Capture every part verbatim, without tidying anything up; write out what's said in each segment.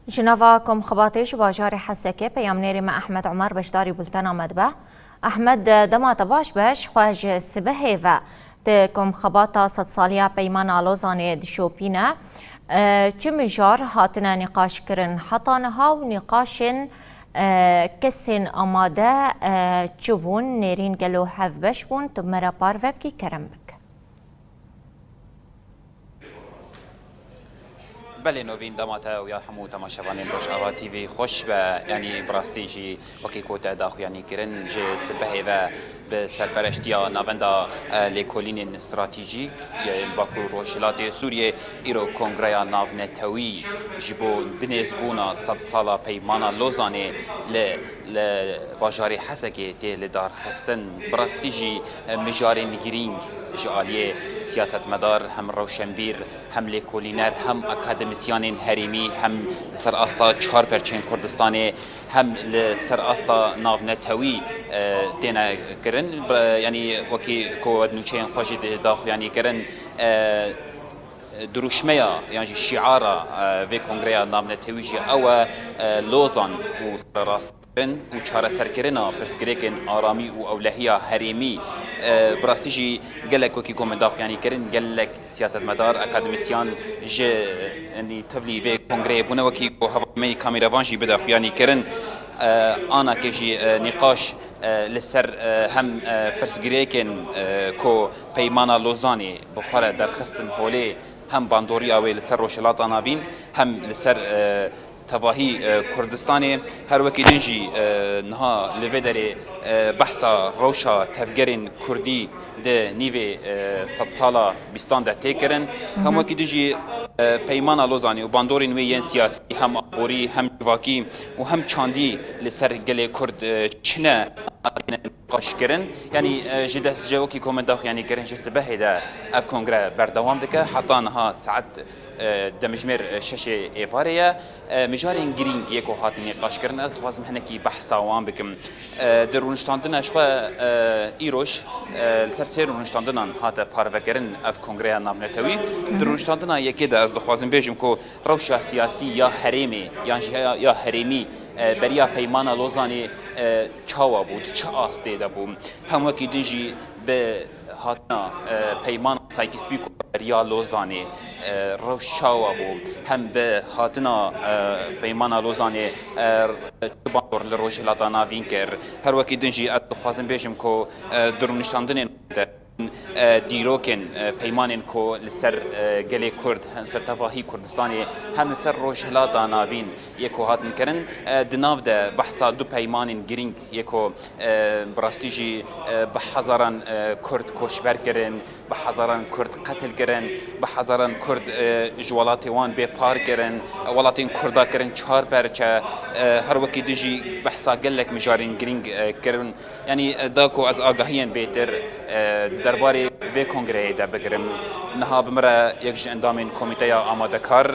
Ji nava Komxebatê ji bajarê Hesekê peyamnêrê me Ehmed Omer beşdarî bultena me dibe. Ehmed, dema te baş be, ji xwe ji sibehê ve di Komxebata sedsaliya Peymana Lozanê dişopîne. E, çi mijar hatine nîqaşkirin heta niha û nîqaşên, e, kesên amade, e, çi bûn? Nêrîn gelo hevbeş bûn? Tu bi me re parve bikî, kerem bike. Belê Novîn, dema te û ya hemû temaşevanên Rojava T V xweş be. Yanî bi rastî jî wekî ku te daxuyanî kirin, ji sibehê ve bi serpereştiya Navenda, e, Lêkolînên Stratejîk yên Bakur Rojhilatê Sûriyê îro Kongreya Navnetewî ji bo binêzbûna sedsala Peymana Lozanê li, li bajarê Hesekê tê lidarxistin. Bi rastî jî, e, mijarên girîng ji aliyê siyasetmedar, hem rewşenbîr, hem lêkolîner, hem akademîsyanên herêmî, hem li ser asta çar perçên Kurdistanê, hem li ser asta navnetewî, e, têne kirin. Bi, yanî wekî ku nûçeyên xwe jî di daxuyanî kirin, e, dirûşmeya yan jî şiara, e, vê kongreya navnetewî jî ew e, e, Lozan û serrast kirin û çareserkirina pirsgirêkên aramî û ewlehiya herêmî. E, bi rastî jî gelek wekî ku min daxuyanî kirin, gelek siyasetmedar, akademîsyan ji, yanî tevlî vê kongreyê bûne, wekî ku hevalê me yî kameravan jî bi daxuyanî kirin. E, anakê jî, e, nîqaş, e, li ser, e, hem, e, pirsgirêkên, e, ku Peymana Lozanê bi xwe re derxistin holê, hem bandoriya wê li ser Rojhilata Navîn, hem li ser, e, tevahî, e, Kurdistanê. Her wekî din jî, e, niha li vê derê, e, behsa rewşa tevgerên Kurdî di nîvê, e, sedsala bîstan de tê kirin. Hem wekî din jî, e, Peymana Lozanê û bandorên wê yên siyasî, hem aborî, hem civakî û hem çandî li ser gelê Kurd, e, çi ne, hatine nîqaşkirin. Yanî, e, ji dest ji wekî ku min daxuyanî kirin, ji sibehê de ev kongre berdewam dike. Heta niha saet, e, demjimêr, e, şeşê êvarê ye. E, mijarên girîng yê ku hatin nîqaşkirin, ez dixwazim hinekî behsa wan bikim. E, di rûniştandina ji xwe, e, îroj, e, li ser sê rûniştandinan hate parvekirin ev kongreya navnetewî. Di rûniştandina yekê de ez dixwazim bêjim ku rewşa siyasî ya herêmê yan jî ya, ya herêmî, e, beriya Peymana Lozanê, e, çawa bû, di çi astê de bû? Hem wekî din jî bi hatina, e, Peymana Sykes-Picot beriya Lozanê, e, rewş çawa bû? Hem bi hatina, e, Peymana Lozanê, e, çi bandor li Rojhilata Navîn kir? Her wekî din jî ez dixwazim bêjim ku, e, di rûniştandinên de e, dîrokên, e, peymanên ku li ser, e, gelê Kurd, hem ser tevahî Kurdistanê, hem li ser Rojhilata Navîn yê ku hatin kirin, e, di nav de behsa du peymanên girîng yê ku, e, bi rastî jî, e, bi hezaran, e, Kurd koçber kirin, bi hezaran Kurd qetil kirin, bi hezaran Kurd, e, ji welatê wan bê par kirin, welatên Kurda kirin çar perçe, e, her wekî din jî behsa gelek mijarên girîng, e, kirin. Yanî, e, da ku ez agahiyên bêtir, e, di derbarê vê kongreyê de bigirim, niha bi min re yek ji endamên komîteya amadekar,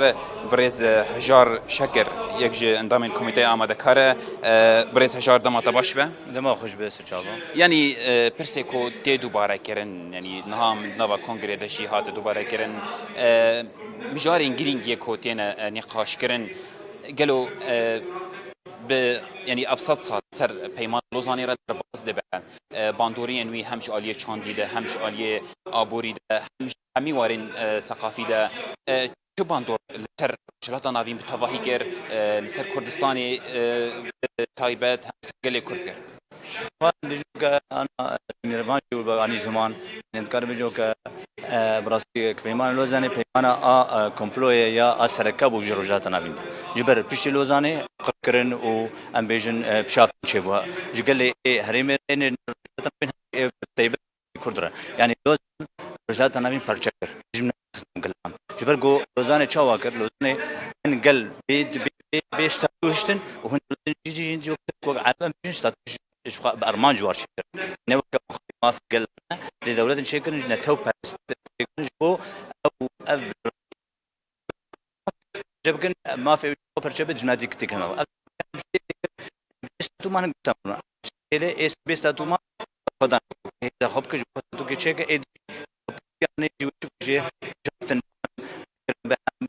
birêz, e, Hejar Şekir, yek ji endamên komîteya amadekar e. E, birêz Hejar, dema te baş be. Dema xweş be, Sir Çavan. Yanî, e, pirsê ku tê dubare kirin, yanî niha min di nava kongreyê de jî hate dubare kirin, e, mijarên girîng yê ku têne, e, nîqaş kirin, gelo, e, bi, yanî ev sed sal ser Peymana Lozanê re derbas dibe. E, bandoriyên wî hem ji aliyê çandî de, hem ji aliyê aborî de, hem ji hemî warên, e, seqafî de, e, çi bandor li ser Rojhilata Navîn bi tevahî kir, e, li ser Kurdistanê, e, bi taybet hem li ser gelê Kurd kir? Van dijî ke ana, e, Mîrvan jî û anî ziman, yanî dikare bêje ke, e, bi rastî, e, Peymana Lozanê, peymana a, e, komployê ya a sereke bû ji Rojhilata Navîn de. Ji ber piştî Lozanê qirkirin û em bêjin, e, pişaftin çêbû. Ji gelê ê herêmê ê Rojhilata Navîn ê taybet Kurd re. Yanî Lozan Rojhilata Navîn parçe kir. Ji min xistin gel em. Ji ber ku Lozanê çawa kir? Lozanê hin gel bê, bê, bê, bê statû hiştin û hin jî, jî, jî, jî, wek Ereb em bêjin statû ji xwe bi armanc war çêkir. Ne weke mafê gel ne, lê dewletin çêkirin ji netewperest çêkirin ji bo ew, ev parçe bikin, mafê wî xwe parçe bidin, ji nadî kitêkên ew. Ev statû man gişta bûn. Lê ê bê statû man xwe dan. Hêza xwe bike ji xwe statûkê çêke, ê yanî jî wê çi jê jaftin be hem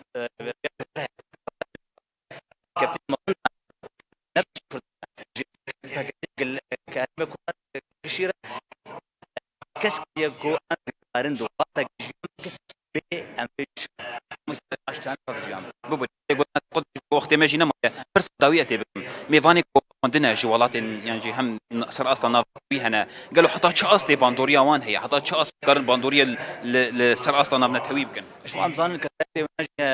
e, keftî mezin ne Kurd, ji P K K, K M K, kişî re kes ye ku em dikarin di welateke jiyan bikin, bê em bê aştan jiyan. Bibû, lê gotina xwe di wextê me jî nemaye. Pirsa dawî ez ê bikim. Mêvanê ku xwendine ji welatên, yan jî hem ser asta navnetewî hene. Gelo heta çi astê bandoriya wan heye? Heta çi astê karin bandoriya li, li, li ser asta navnetewî bikin? Ji wan em zanin ke destê wina jî, e,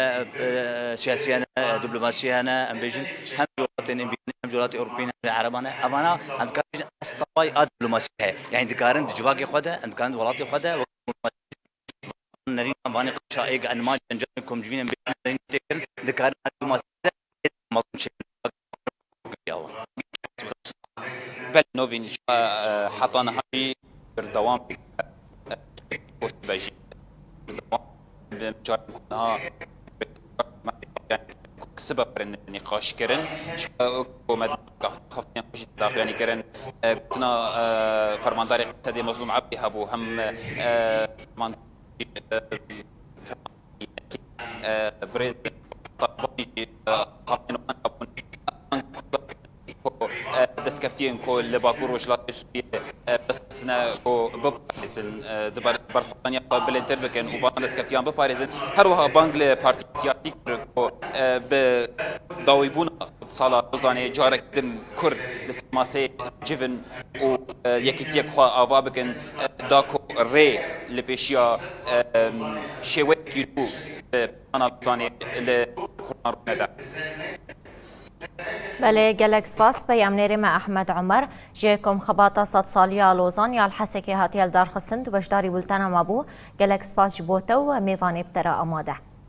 e, siyasî hene, e, diplomasî hene, em bêjin, hem ji welatên Îngilîz, hem ji welatê Ewropî, hem ji Ereban e. Evana em dikarin bêjin, estawayî a diplomasî heye. Yanî dikarin di civakê xwe de, em dikarin di welatê xwe de, wek nerîna vanê qeşa êg enma encamê komcivîn em bêjin, nerîn têkirin, dikarin a diplomasî de, mezin çêkin. Belê Novîn, e, heta niha jî berdewam dike. E, berdewam bi mijarên ku niha ku sibe werin nîqaş kirin. Ji ku me xeftiyên xwe jî daxuyanî kirin. E, gotina, e, fermandarê Qesedê Mezlûm Ebdî hebû, hem, e, fermandarê, e, Birêz Tabanî jî, e, xapên wan hebûn. Ku, e, destkeftiyên ku li Bakur Rojhilatê Sûriyê, e, dest xistine ku biparêzin, e, di ber-, berxwedaniya xwe bilindtir bikin û van destkeftiyên biparêzin. Her wiha bang li Partî siyasî kir ku e, bi dawîbûna sala Lozanê carek din Kurd li ser maseyê civin û e, yekîtiyek xwe ava bikin, e, da ku rê li pêşiya e, şêweyekî nû bi plana Lozanê li ser Kurdan rûnede. Belê, gelek spas peyamnêrê me Ehmed Omer. Ji Komxebata Sedsaliya Lozan ya li Hesekê hatiye lidarxistin, tu beşdarî bultena me bû. Gelek spas ji bo te û mêvanê bi te re amade.